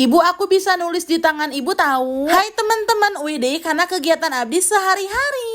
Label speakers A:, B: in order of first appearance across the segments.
A: Ibu, aku bisa nulis di tangan ibu tahu. Hai teman-teman, uih kana kegiatan abdi sehari-hari.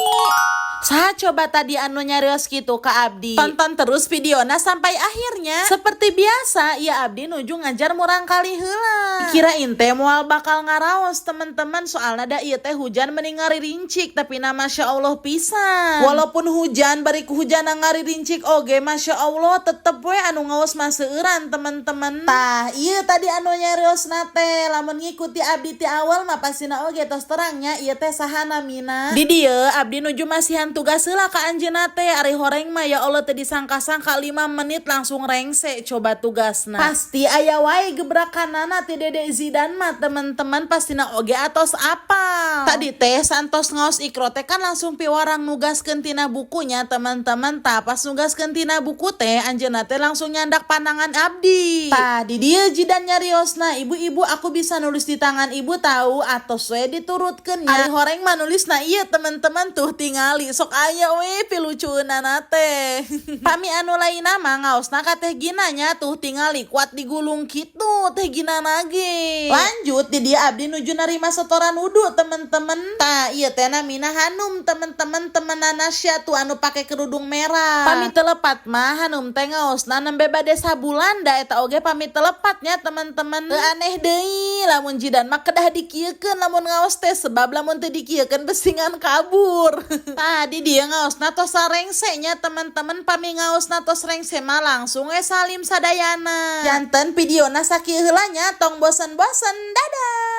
A: Saha coba tadi anu nyarios gitu ke abdi? Tonton terus videona sampai akhirnya. Seperti biasa, ya abdi nuju ngajar murangkalih heula. Kirain teh moal bakal ngaraos, teman-teman, soalnya da ieu teh hujan meni ngarincik, tapi na masya Allah pisan. Walaupun hujan bari ku hujan ngarincik oge, masya Allah tetep we anu ngaos mah seueuran, teman-teman. Tah, ieu tadi anu nyarios teh, lamun ngikuti abdi ti awal mah pastina oge tos terangnya ieu teh saha namina. Di dieu abdi nuju masihan tugas heula ka anjeunna teh. Ari horeng mah, ya Allah, teu disangka-sangka 5 menit langsung rengse coba tugasna. Pasti aya wae gebrakanana ti Dede Zidan mah, teman-teman, pastina oge atos apal. Tadi teh santos ngaos Iqro teh kan langsung piwarang nugaskeun tina bukunya, teman-teman. Tah, pas nugaskeun tina buku teh anjeunna teh langsung nyandak pandangan abdi. Tah, di dieu Zidan nyariosna, "Ibu-ibu, aku bisa nulis di tangan ibu tahu." Atos we diturutkeun nya. Ari horeng mah nulisna ieu, teman-teman, tuh tingali, sok aya we pilucueunana teh. Pami anu lainna mah ngaosna ka Teh Gina nya, tuh tingali kuat digulung kitu Teh Gina nage. Lanjut, di dieu abdi nuju narima setoran wudu, teman-teman. Tah, ieu teh namina Hanum, teman-teman, temenan Nasya tuh anu pake kerudung merah. Pami teu lepat mah Hanum teh ngaosna nembe bade sabulan, da eta oge pami teu lepatnya, teman-teman. Teu aneh deui lamun Jidan mah kedah dikieukeun lamun ngaos teh, sebab lamun teu dikieukeun besingan kabur. Tadi dia ngaosna tos sarengse nya, teman-teman. Pami ngaosna tos rengse mah langsung we salim sadayana. Janten videona sakieu heula nya, tong bosen-bosen, dadah.